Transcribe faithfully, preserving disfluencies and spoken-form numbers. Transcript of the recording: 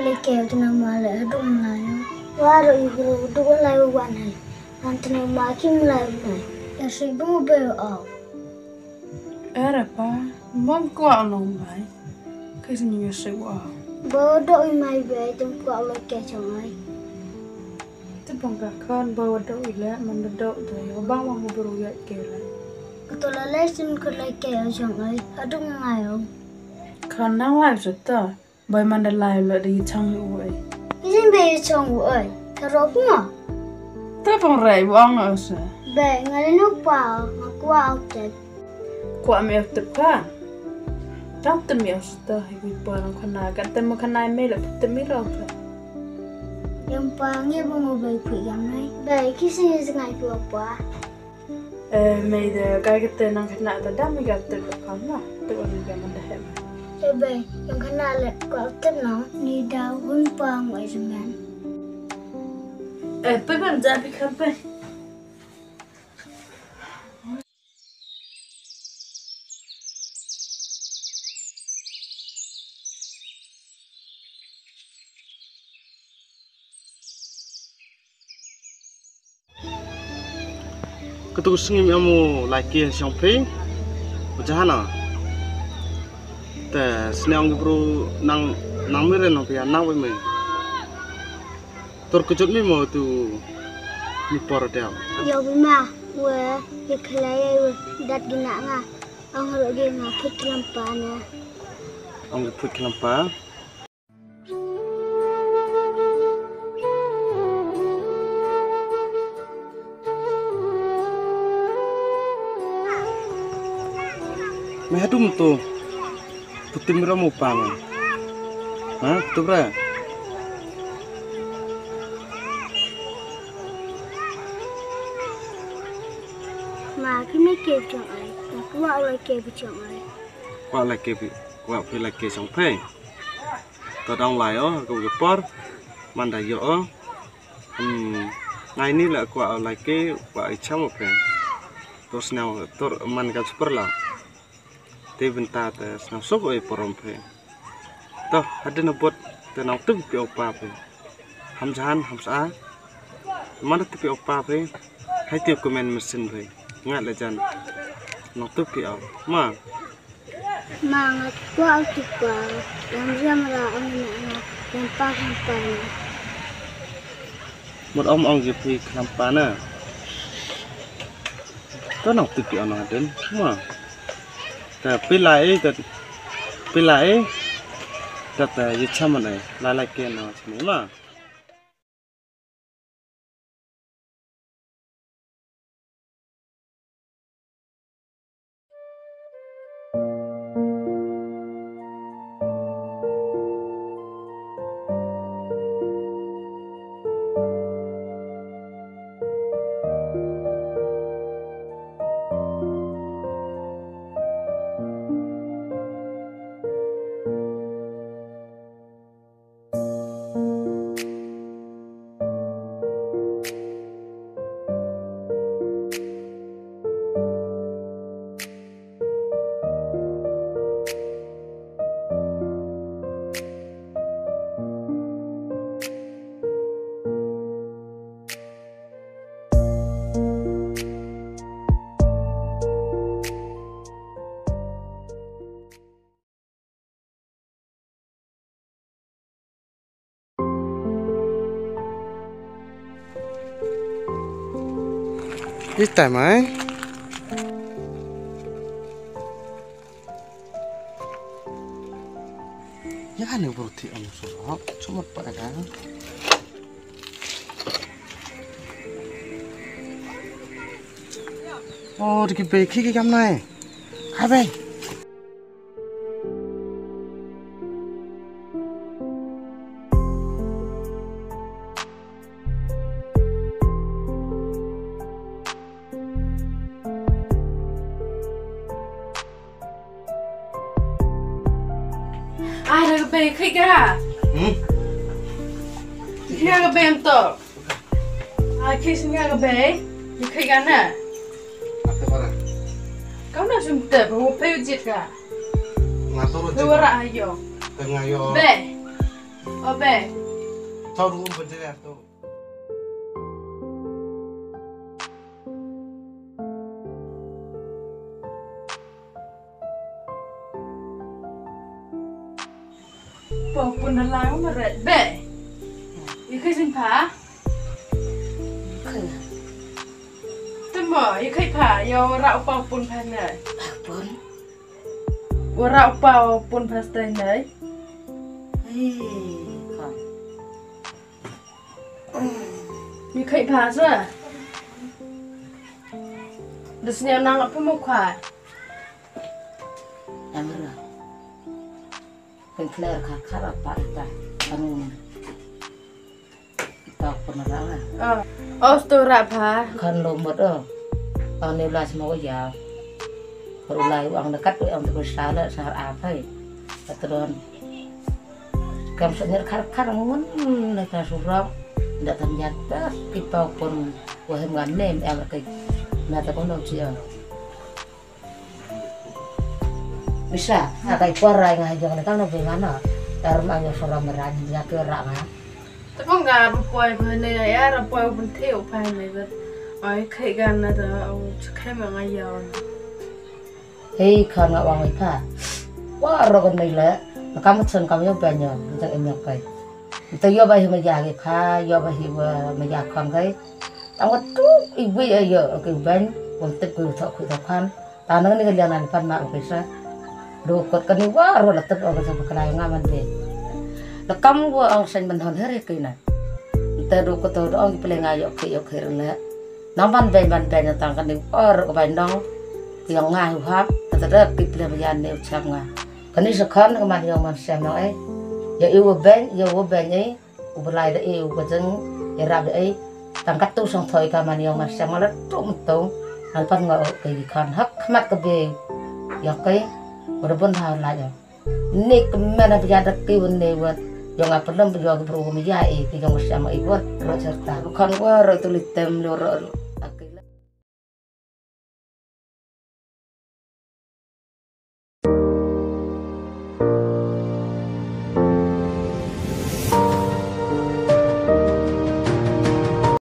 Lei kei u tnam ma lei haduh ngai. Wa ro i bro haduh lai wa nai. Nan tnam ma kim lai nai. Ya sik bung be au. Era pa, mom kwah long bai. Kai sini ya sik wa. Ba do i mai be tum kwah lei kei chong ai. Te bang ka khan ba wa do i le man da do do ya bang wa mu bro ya kei le. Ka to la lei sin ko lei kei chong ai. Haduh ngai au. Khan nang lai sa ta. Bai man da lai la da i chang u ai. Izin be i chang u ai. Ka rop ma. Ta pang rai bu ang asa. Be ngai no pa nga kwah u tep. Kwah me u tep ka. Ta tep me asa ta hi bu pa nang khana ka tep ma khana me la tep me ro ka. Yang pa ngi bu ngo be phi yang nai. Be ki si ngai phi pa. Eh, mei de kai kete nang khynnah te dang mei ka tip ka kham na. Tip wan mei ka man da hem. Eh, bei, nang khynnah le ka tip na. Ni da hun pa ngoi jemen. Eh, pei ban ja bi kham pei. Katu ka sngi mi amu lai ki shong phi. Bajahana. Te sniang ki bru nang, nang mi ren nang pia nang wei mi. Tur kejut mi mo tu mi por dia. Yo bi ma, we, ye khlai ye, we, dat gina nga. Ang ro ge nga put lampa na. Ang put lampa. Me hatum tu. Putim ram upang. Ha, tu bra. Ma, ki me ke chong ai. Kwah lai ke chong ai. Kwah lai ke, kwah phi lai ke chong phi. To dang lai o, ko ke por, man da yo o. Hmm, ngai ni la kwah lai ke, kwah i cham o phi. To sniaw, to man ka super la. Te bynta te sniaw sok o i porom phi. To, hadin bot te nang tu pi o pa phi. Ham jahan, ham sa. Man tu pi o pa phi. Hai tu comment mesin phi. Ngat le jan. Nang tu pi o. Ma. Ma nga kwah u tu pa, yang riam ra ong na nga, yang pa kan pa na. Mut om ong ji phi khlam pa na. To nang tu pi ong na den, ma. Ta pi lai, ta pi lai, ta ta ye cham na, la la ke na, ma. Ita mai. Ya ni bro ti am so. Cuma pa ka. Oh, diki be ki ki kam nai. Hai be. Ai, da ka bei, khie ka. Hmm? Khie ka bei em to. Ai, khie sing ka bei. Khie ka na. Ate para. Kau na sum te, ba wo pe jit ka. Nga to ro jit. Wara ayo. Te nga yo. Bei. Babe. Tau ruh um pynjah tu. Pau pun da lang ma ret be. Ïa kai jin pha. Tymmo ïa kai pha ïa u rah u pau pun pha ne. Pau pun. U rah u pau pun pha stai ne. Hei, kan. Ïa kai pha sa. Da sniam nang apa mo khwa. Amra. Kan kler kha kha apa ita. Anu. Ita pun rah la. Oh. Oh, stu rah pha. Kan lo mut oh. Anu la sma ya. Perulai uang dekat uang tu sala sar apa. Patron. Kam snyr khar khar ngun na ta surok. Nda tam jat ta ki pau pun wahim ngan nem em kai. Na ta kono cia. Bisa, akai por rai ngai jong na kam na bimana. Tar ma ngi surok meran ya ke rak nga. Te pun nga poi pha ne ya ra poi pun theu pha ne gat. Ai khai gan na ta au chakhai ma nga ya. Hei khan nga wang ipha. Wa ro kan nei le. Kam chon kam yo ban yo. Jang em yok kai. Te yo ba hi ma ya ke pha, yo ba hi wa ma ya khang kai. Tang wa tu i wi ai yo ke ban. Won tip ke thok khu thok khan. Ta nang ni ke liang nan pan ma ke sa. Do kot kan ni wa ro la tip o ke sa ba khlai nga man de. La kam wa ang sen man hon her ke na. Te do kot do ang pele nga yo ke yo ke le. Nang ban ben ban ben tang kan ni or ka bai nong. Ki yong nga hu hap, ka ta da ki ple ba yan ne u chap nga. Kan ni sa khan ka man yong man sem nong ai. Ya i u ben, ya u ben ai. U belai da i u ka jeng, ya rap da ai. Tang ka tu song thoi ka man yong man sem nga la tu mtu. Nang pan nga o ka i khan hak mat ka be. Ya kai, u da bun ha la ya. Nik men ap ya da ki wan ne wat. Yong apa lem yong bro mi ya i ki yong siam i wat ro serta. Kan wa ro tu li tem lo ro.